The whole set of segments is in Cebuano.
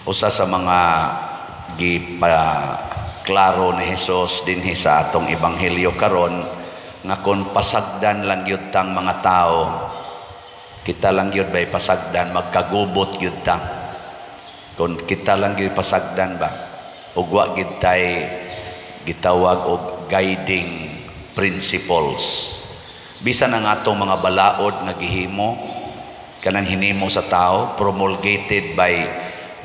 Usa sa mga gipa klaro ni Hesus dinhi sa atong ebanghelyo karon nga kung pasagdan lang gyud tang mga tao, kita lang gyud bay pasagdan, magkagubot gyud ta. Kung kita lang gyud pasagdan ba ug wa gyud tay gitawag og guiding principles, bisan ang atong mga balaod nga gihimo, kanang hinimo sa tao, promulgated by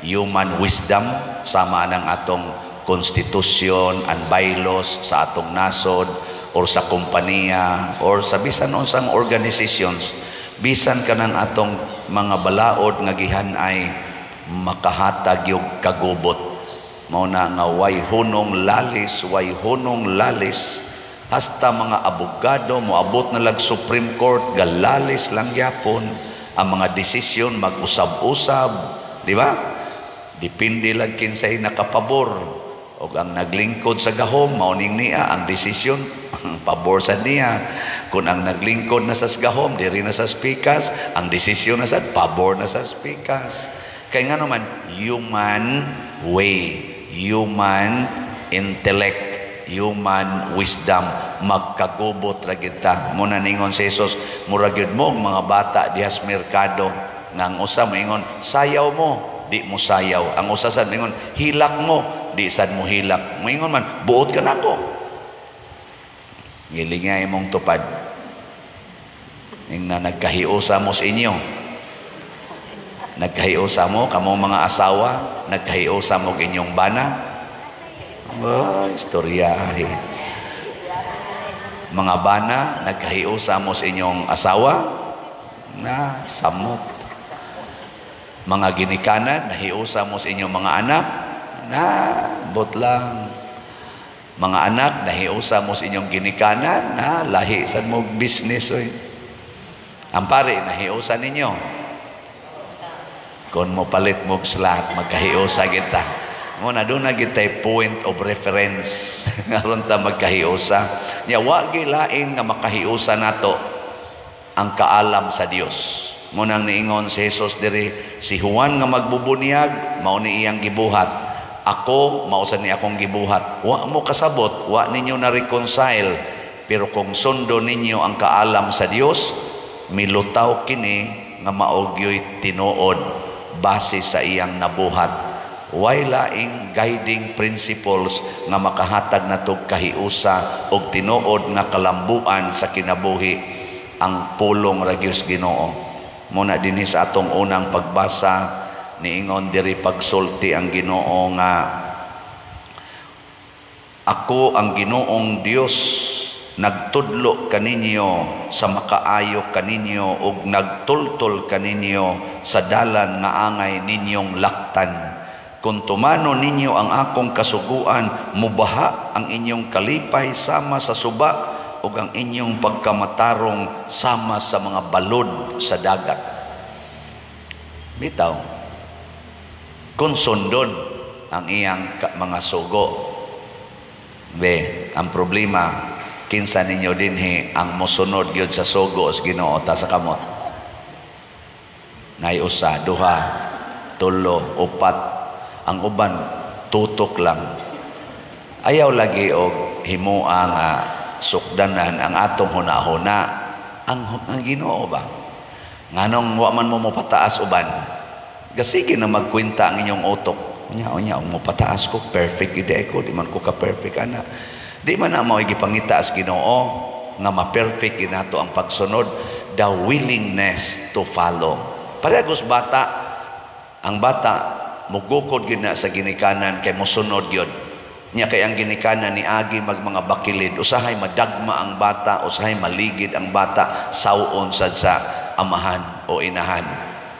human wisdom, sama ng atong constitution and bylaws sa atong nasod or sa kompanya or sa bisan unsang organizations, bisan kanang atong mga balaod nga gihan-ay, makahatag yung kagubot. Mao na nga way hunong lalis, way hunong lalis. Hasta mga abogado moabot na lag Supreme Court, galalis lang gyapon ang mga desisyon, mag-usab-usab, di ba? Depende lang kinsay nakapabor. Og ang naglingkod sa gahom, mao ning niya ang desisyon, ang pabor sa niya. Kung ang naglingkod na sa gahom diri na sa pikas, ang desisyon na sa pabor na sa pikas. Kay nga naman, human way, human intellect, human wisdom, magkagubot ra gyud ta. Muna ningon si Jesus, mura gyud mo mga bata diha sa merkado nga ang usa moingon, "Sayaw mo," di mo sayaw. Ang usa sad moingon, "Hilak mo," di sad mo hilak. Moingon man, "Buot ka nako." Gilingay mong tupad. Ing na nagkahiusa mo sa inyo. Nagkahiusa mo, kamo mga asawa, nagkahiusa mo inyong bana. Oh, istorya. Mga bana, nagkahiusa mo sa inyong asawa, na samot. Mga ginikanan, nahiusa mo sa inyong mga anak, na bot lang. Mga anak, nahiusa mo sa inyong ginikanan, na lahi sad mo business oy. Ang pare, nahiusa ninyo. Kung mo palit mo slot, magkahiusa kita. Mo na doon na kita'y point of reference. Aron ta magkahiusa. Nya wa lain nga makahiusa nato ang kaalam sa Dios. Mo nang niingon si Jesus diri, si Juan nga magbubunyag, mao ni iyang gibuhat. Ako, mao sa ni akong gibuhat. Wa mo kasabot, wa ninyo na reconcile. Pero kung sundo ninyo ang kaalam sa Dios, milutaw kini nga mao gyoy tinuod base sa iyang nabuhat. Way laing guiding principles nga makahatag natog kahiusa og tinuod nga kalambuan sa kinabuhi, ang pulong ra gyud Ginoo. Muna dinhi sa atong unang pagbasa, niingon diri, pagsulti ang Ginoo nga, "Ako ang Ginoong Dios, nagtudlo kaninyo sa makaayo kaninyo ug nagtultol kaninyo sa dalan nga angay ninyong laktan. Kung tumanon ninyo ang akong kasuguan, mubaha ang inyong kalipay sama sa suba ug ang inyong pagkamatarong sama sa mga balod sa dagat." Bitaw. Kung sundon ang iyang mga sugo. Be, ang problema, kinsa ninyo dinhi ang mosunod gyud sa sugo sa Ginoo? Taas sa kamot. Nay usa, duha, tulo, upat. Ang uban tutok lang. Ayaw lagi og himua nga sukdanan ang atong hunahuna. Ang Ginoo ba? Nganong wa man mo mopataas uban? Gasige na magkwenta ang inyong utok. "Unya, unya, ang mopataas ko, perfect gid ko, di man ko ka perfect ana." Di man na mao gipangita sa Ginoo nga ma-perfect ginato ang pagsunod, the willingness to follow. Parehas bata, ang bata mugukod gid na sa ginikanan kay mosunod gyud. Nya kay ang ginikanan ni agi mag mga bakilid, usahay madagma ang bata, usahay maligid ang bata, saw-on sad sa amahan o inahan.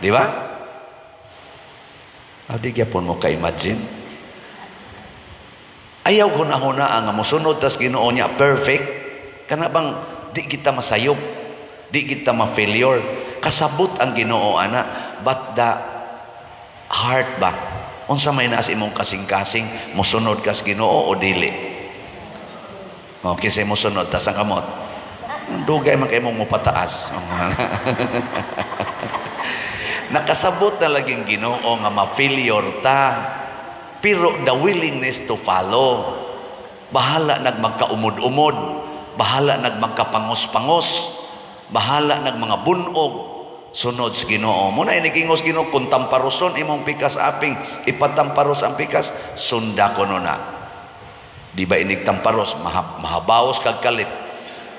Di ba? Ah, di gyapon mo ka-imagine. Ayaw hunahuna ang mosunod tas Ginoo niya perfect. Kana bang di kita masayop, di kita ma-failure. Kasabot ang Ginoo ana, but the heart ba? Unsa may naa sa imong kasing-kasing, mosunod kas Ginoo o dili? O kinsay mosunod, taas ang kamot. Dugay man kay mong mopataas. Nakasabot na laging Ginoo nga ma-failure ta. Pero the willingness to follow. Bahala nag magkaumod-umod, bahala nag magkapangos-pangos, bahala nag mga bunog, sunod sa Ginoo. Muna inigingos Ginoo kung tamparoson imong pikas aping ipatamparos ang pikas, sunda ko no na. Di ba inig tamparos, mahabaos kag kalit.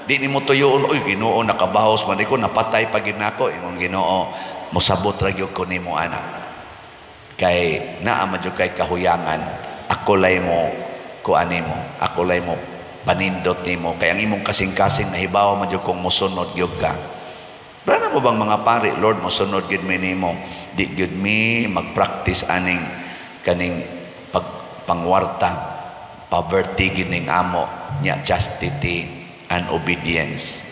Di nimo tuyoon, "Oy Ginoo, nakabaos man ko, napatay pa gid nako." Ingon Ginoo, "Mosabot ra gyud ko nimo ana." Kay naa man jud kay kahuyangan, ako lay mo kuan nimo, ako lay mo panindot nimo kay ang imong kasing-kasing nahibaw man jud kung mosunod gyud ka. Brana mo bang mga pare, "Lord, mosunod gyud mi nimo. Di gyud mi magpractice aning kaning pag pangwarta, poverty gyud ning amo nya, chastity and obedience."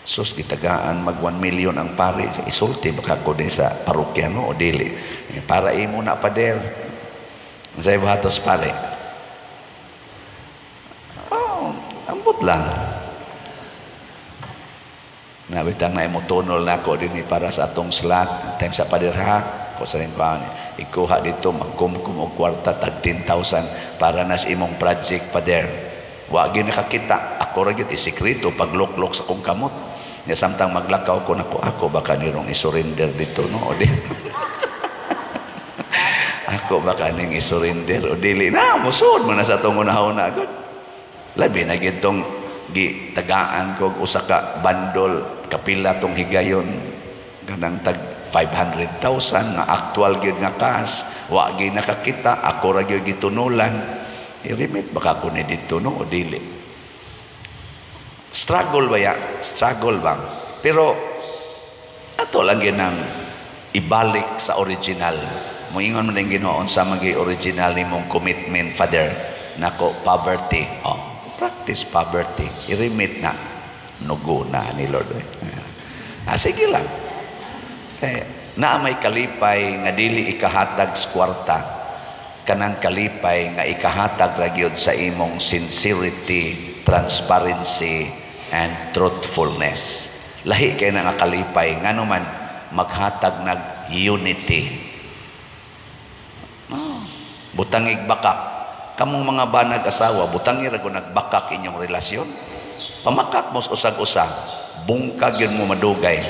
Sus, gitagaan mag 1 million ang pare. Isulti baka ko din sa parokya no o dili. Eh, para imo na, pader. Sa buhatos pare. Oh, ambot lang. Nabitang na imo tunol na ako din para sa atong slot. Time sa pader ha. Ko sa rin pa ikuha dito magkumkum og kwarta tag 10,000 para nas imong project, pader. Wa gyud nakakita. Ako ra gyud isekreto pagluklok sa kong kamot. Nya samtang maglakaw ko nako, ako baka nirong i-surrender dito no o di. Ako baka ning i-surrender o dili na musod man na sa atong unahuna gud. Labi na gyud tong gitagaan ko usa ka bandol kapila tong higayon kanang tag 500,000 nga actual gyud nga cash, wa gyud nakakita, ako ra gyud gitunulan. I-remit baka ko ni dito no o dili. Struggle ba ya? Struggle ba? Pero ato lang gyud nang ibalik sa original. Moingon man din Ginoo, "Unsa man gyud original nimong commitment, Father?" "Nako, poverty." Oh, practice poverty. I-remit na. Nugo na ni Lord. Eh. Ah, sige lang. Kaya, naa may kalipay nga dili ikahatag sa kwarta, kanang kalipay nga ikahatag ra gyud sa imong sincerity, transparency and truthfulness. Lahi kay na nga kalipay, ngano man maghatag nag unity. Oh, butangig bakak. Kamong mga banag asawa, butangi ra nagbakak inyong relasyon. Pamakak mo usag-usa, bungkag yun mo madugay.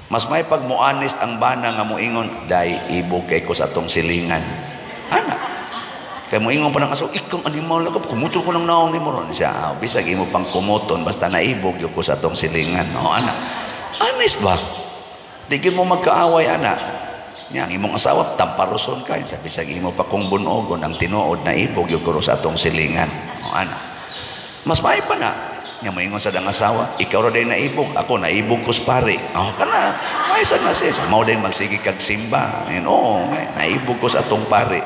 Mas may pag mo honest ang bana nga moingon, "Day, ibog kay ko sa atong silingan." Ana. Kay moingon pa ng asawa, "Ikang animal ka, kumuto ko ng naong nimo ron." Siya, "Ah, bisag imo pang kumuton, basta naibog yun ko sa atong silingan." No, ana. Honest ba? Di gyud mo magkaaway, ana. Nya, ang imong asawa, tamparoson ka. Sa bisag imo pa kong bunogon, ang tinuod na ibog yun ko sa atong silingan. No, ana. Mas may pa na. Nya moingon sa dang asawa, "Ikaw ra day naibog, ako naibog ko sa pare." Oh, kana, may sad na siya. Mao din magsige kag simba. And, oh, naibog ko sa atong pare.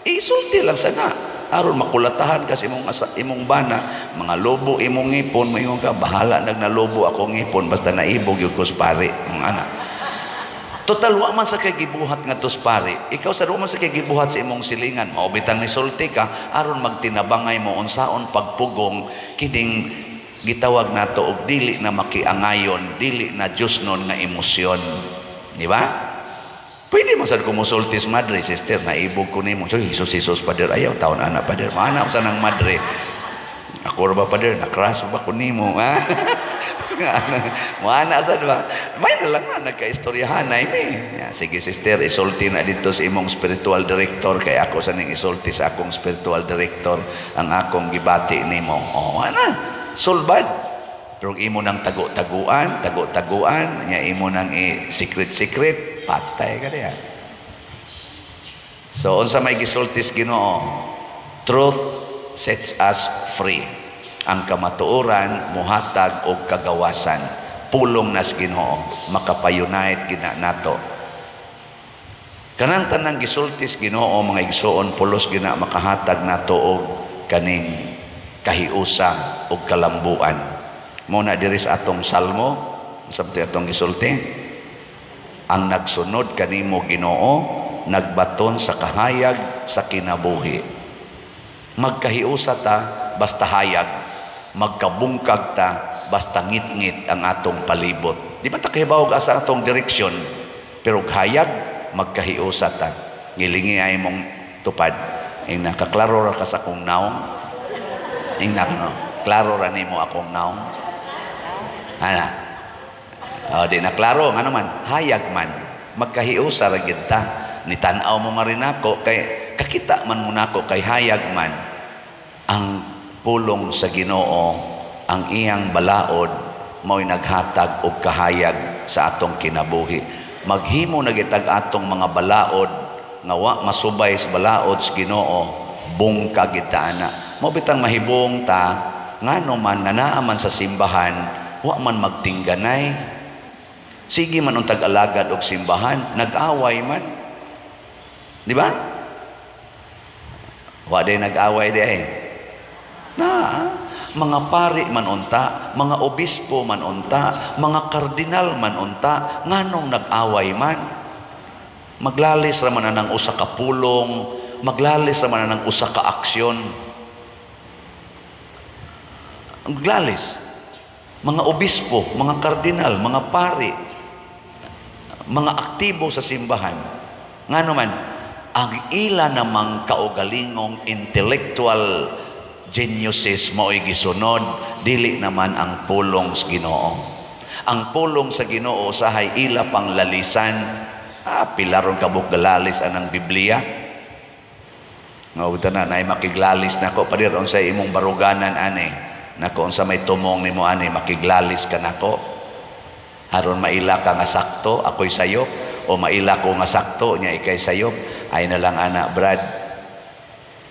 Isulti lang sana. Aron makulatahan kasi imong asa, imong bana, mga lobo imong ngipon, moingon ka, "Bahala nag nalobo ako ngipon, basta naibog yun ko sa pare." Ang ana. Total wa man sa kay gibuhat nga sa pare. Ikaw sa man sa kay gibuhat sa imong silingan. Mao bitang nisulti ka aron magtinabangay mo unsaon pagpugong kining gitawag nato og dili na makiangayon, dili na Diyos nun nga emosyon. Di ba? Pwede man sad ko musulti sa madre, "Sister, naibog ko nimo." "So, Jesus, Jesus, pader, ayaw taon ana, pader." Maana sa nang madre. "Ako ra ba, pader, na-crush ba ko nimo?" Ha? Moana sa ba? May na lang na nagkaistoryahan na ini. Ya, "Sige sister, isulti na dito sa imong spiritual director kay ako sa ning isulti sa akong spiritual director ang akong gibati nimo." Oh, ana. Sulbad. Pero imo nang tago-taguan, tago-taguan, nya imo nang i-secret-secret, patay ka diya. So unsa may gisultis Ginoo? Truth sets us free. Ang kamatuoran muhatag og kagawasan. Pulong nas Ginoo, makapa-unite gina nato. Kanang tanang gisultis Ginoo, mga igsuon, pulos gina makahatag nato og kaning kahiusa og kalambuan. Mo na diri sa atong salmo, sa atong gisulti, ang nagsunod kanimo Ginoo nagbaton sa kahayag sa kinabuhi. Magkahiusa ta basta hayag, magkabungkag ta basta ngit-ngit ang atong palibot. Di ba ta kahibaw asa atong direksyon? Pero hayag magkahiusa ta. Ngilingi ay mong tupad. Ing nakaklaro ra ka sa akong naong. Ing no. Klaro ra nimo akong naong. Ana. O, di na klaro ngano man, hayag man magkahiusa ra gyud ta. Ni tan-aw mo nga rin ako kay kakita man mo nako kay hayag man ang pulong sa Ginoo, ang iyang balaod mao'y naghatag og kahayag sa atong kinabuhi. Maghimo na gitag atong mga balaod nga wa masubay sa balaod sa Ginoo, bungka gid ta ana. Mao bitang mahibong ta ngano man nga naa man sa simbahan, wa man magtingganay. Sige man untag alagad og simbahan, nag-away man. Di ba? Wa day nag-away di ay. Na, mga pari man unta, mga obispo man unta, mga kardinal man unta, nganong nag-away man? Maglalis ra man ang usa ka pulong, maglalis ra man ang usa ka aksyon. Maglalis. Mga obispo, mga kardinal, mga pari, mga aktibo sa simbahan. Ngano man, ang ila namang kaugalingong intellectual geniuses mao'y gisunod, dili naman ang pulong sa Ginoo. Ang pulong sa Ginoo usahay ila pang lalisan. Ah, pila ron kabuk galalis anang Biblia. Nga na naay makiglalis nako padir, unsa imong baruganan ani? Nako, unsa may tumong nimo ani, makiglalis ka nako? Aron maila ka nga sakto, ako'y sayop, o maila ko nga sakto nya ikay sayop. Ay na lang ana, Brad.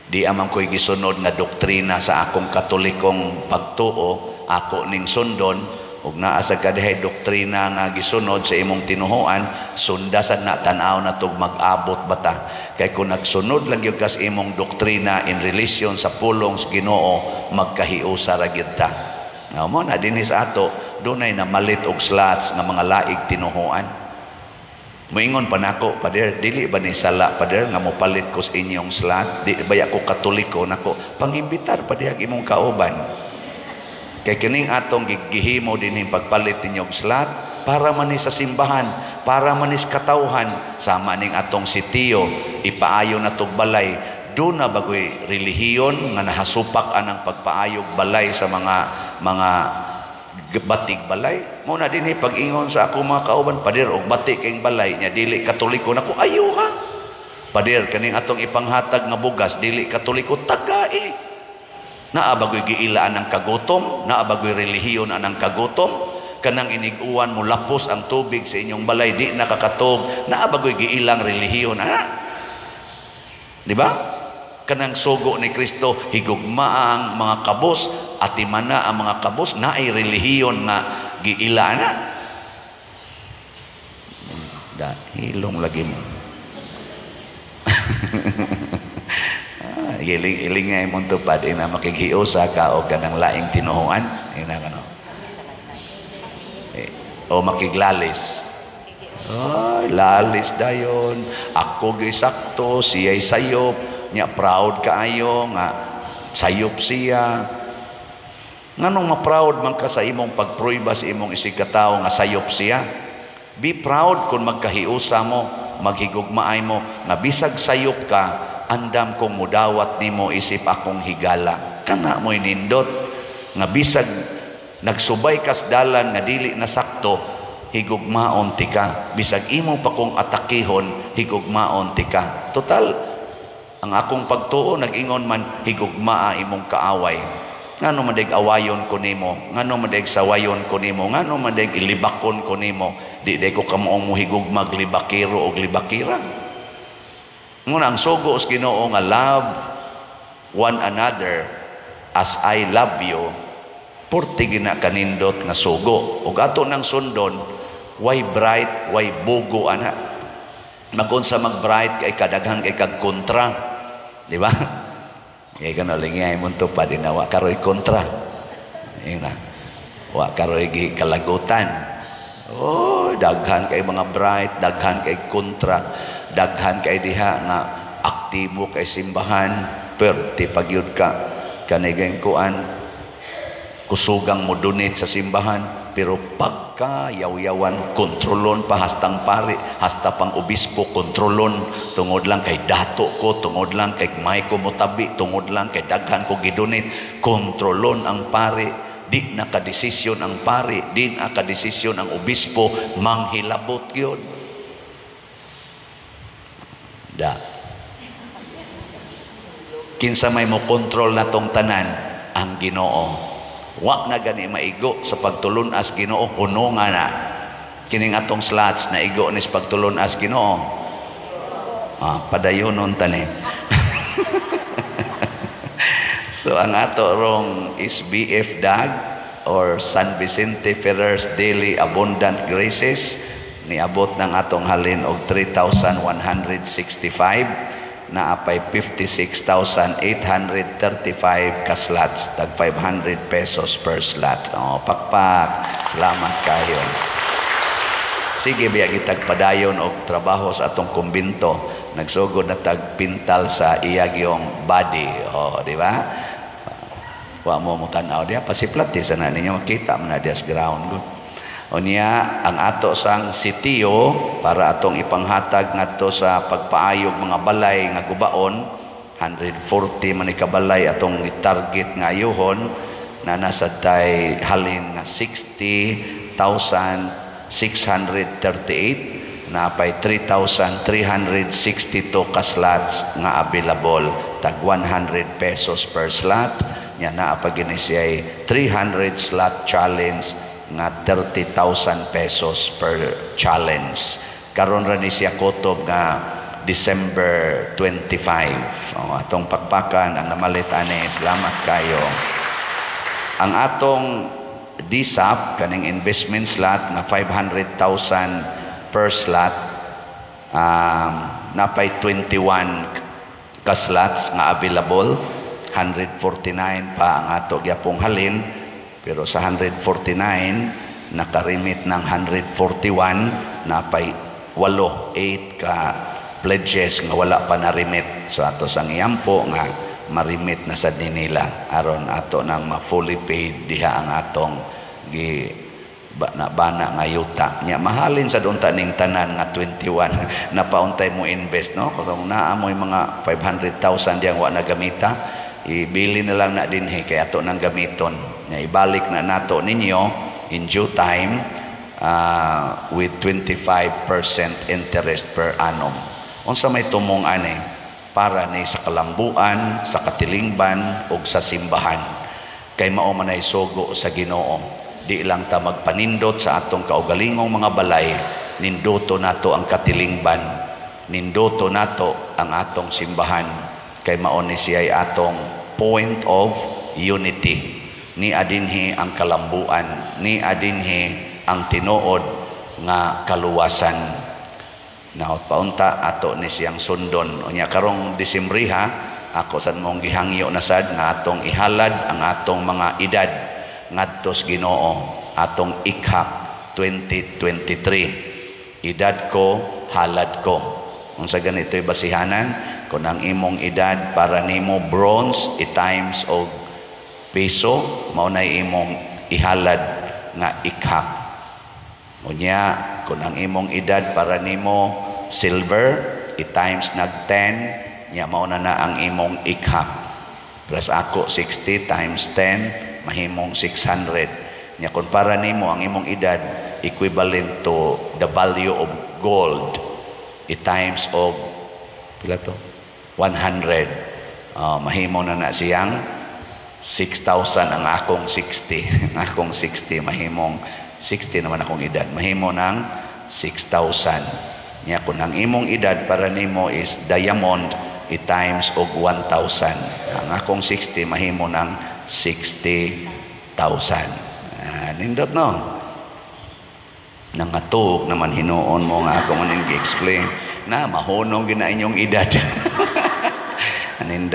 Di amang ko'y gisunod nga doktrina sa akong Katolikong pagtuo, ako ning sundon. Ug naa sa kadihay doktrina nga gisunod sa imong tinuhuan, sunda sad na, tan-aw na tog mag-abot bata. Kay kung nagsunod lang gyud kas imong doktrina in relation sa pulong sa Ginoo, magkahiusa ra gyud ta. Nga mo na dinhi sa ato, dunay namalit og slots nga mga laig tinuhuan. Moingon pa nako, "Pader, dili ba ni sala, pader, nga mopalit ko sa inyong slot? Di ba ko Katoliko?" Nako, pangimbitar pa dihag imong kauban. Kay kining atong gihimo dinhing pagpalit ninyo og slot para man ni sa simbahan, para man ni sa katawhan, sama ning atong sitio, ipaayo na tog balay. Do na bagoy relihiyon nga nahasupak anang pagpaayog balay sa mga batig balay? Mo na dinhi pag-ingon sa ako mga kauban, "Pader, og bati kayong balay nya dili Katoliko." Nako, ayo ha. "Pader, kaning atong ipanghatag nga bugas dili Katoliko." Tagai. Naa bagoy giila anang kagutom? Naa bagoy relihiyon anang kagutom? Kanang inig-uwan mo lapos ang tubig sa inyong balay, di nakakatog, naa bagoy giilang relihiyon ana? Di ba? Kanang sugo ni Kristo, higugma ang mga kabos, atimana ang mga kabos, naay relihiyon nga giila ana? Da, hilong lagi mo. Iling iling nga imong tupad ina, makighiusa ka o kanang laing tinuhuan ina kano eh, o makiglalis. Ay, lalis dayon. Ako gyud sakto, siya'y sayop. Nya proud kaayo nga sayop siya. Nganong ma-proud man ka sa imong pagpruiba sa imong isigkatawo nga sayop siya? Be proud kung magkahiusa mo, maghigugmaay mo, nga bisag sayop ka, andam kong mudawat nimo isip akong higala. Kana mo'y nindot nga bisag nagsubay kas dalan nga dili na sakto, higugmaon tika. Bisag imo pa kong atakihon, higugmaon tika. Total, ang akong pagtuo nag-ingon man, higugmaa imong kaaway. Ngano man dag awayon ko nimo, ngano man dag sawayon ko nimo, ngano man dag ilibakon ko nimo, di day ko kamoong mohigugmag libakero og libakira. Nguna ang sugo sa Ginoo nga love one another as I love you, purti gina kanindot nga sugo. Ug ato nang sundon, way bright, way bugo ana. Magunsa mag bright kay kadaghang kay kag kontra, di ba? Kay kano lingay mo tupad ina, wa karoy kontra. Ina. Wa karoy gi kalagutan. Oh, daghan kay mga bright, daghan kay kontra, daghan kay diha nga aktibo kay simbahan, perti pagyud ka kanigay kuan kusugang mo donate sa simbahan, pero pagka Pagka-yaw-yawan, kontrolon pa hastang pari, hasta pang obispo kontrolon, tungod lang kay dato ko, tungod lang kay may ko motabi, tungod lang kay daghan ko gidonate, kontrolon ang pari. Di na kadesisyon ang pari, di na kadesisyon ang obispo, manghilabot gyud. Da. Kinsa may mo kontrol na tong tanan? Ang Ginoo. Wa na gani maigo sa pagtulun-as Ginoo, hununga na. Kining atong slots na igo ni sa pagtulun-as Ginoo. Ah, padayonon tani. So ang ato rong SBF DAG or San Vicente Ferrer's Daily Abundant Graces, niabot ng atong halin og 3,165, naa pay 56,835 ka slots, tag 500 pesos per slot. Oh, pakpak. Salamat kayo. Sige biya gitag padayon og trabaho sa atong kumbinto. Nagsugod na tag pintal sa iyagyong body. Oh, di ba? Wa mo mo tan-aw diya, pasiplat di sa na ninyo, makita man na diya sa ground ko. Unya, ang ato sang sitio para atong ipanghatag ngadto sa pagpaayog mga balay nga gubaon, 140 man ka balay atong target nga ayuhon, na nasa tay halin nga 60,638, napay 3,362 ka slots nga available, tag 100 pesos per slot. Nya naa pa gini siya 300 slot challenge nga 30,000 pesos per challenge. Karon ra ni siya kutob nga December 25. Oh, atong pakpakan ang namalit ani. Salamat kayo. Ang atong DSAP, kaning investment slot nga 500,000 per slot, napay 21 ka slots nga available. 149 pa ang ato gyapong halin, pero sa 149 nakarimit ng 141, napay 8, 8 ka pledges nga wala pa na-remit. So ato sang iyampo nga marimit na sad nila aron ato nang ma-fully paid diha ang atong gi ba, na bana nga yuta. Nya mahalin sa unta ning tanan nga 21 na pauntay mo invest, no? Kung naa mo'y mga 500,000 diyang wa na gamita, ibili na lang na dinhi kay ato nang gamiton. Nya ibalik na nato ninyo in due time, with 25% interest per annum. Unsa may tumong ani? Para ni sa kalambuan, sa katilingban ug sa simbahan, kay mao man ay sugo sa Ginoo. Di lang ta magpanindot sa atong kaugalingong mga balay, ninduto nato ang katilingban, ninduto nato ang atong simbahan, kay mao ni siya'y atong point of unity. Ni adinhi ang kalambuan, ni adinhi ang tinuod nga kaluwasan. Naot paunta ato ni siyang sundon. Unya karong Disembriha, ako sad mong gihangyo na sad nga atong ihalad ang atong mga edad ngadto sa Ginoo, atong ikhak 2023. Edad ko, halad ko. Unsa ganito'y basihanan? Kung ang imong edad para nimo bronze, i-times og piso, mao nay imong ihalad nga ikhak. Unya, kung ang imong edad para nimo silver, i-times nag 10, nya mao na na ang imong ikhak. Plus ako 60 times 10, mahimong 600. Nya kung para nimo ang imong edad equivalent to the value of gold, i-times og pila to? 100. Mahimo na na siyang 6,000 ang akong 60. Ang akong 60, mahimong 60 naman akong edad. Mahimo ng 6,000. Nya kung ang imong edad para nimo is diamond, i-times og 1,000. Ang akong 60 mahimo ng 60,000. Ah, nindot, no? Nangatuog naman hinuon mo nga ako man gi-explain na mahunong gina inyong edad. Nindot.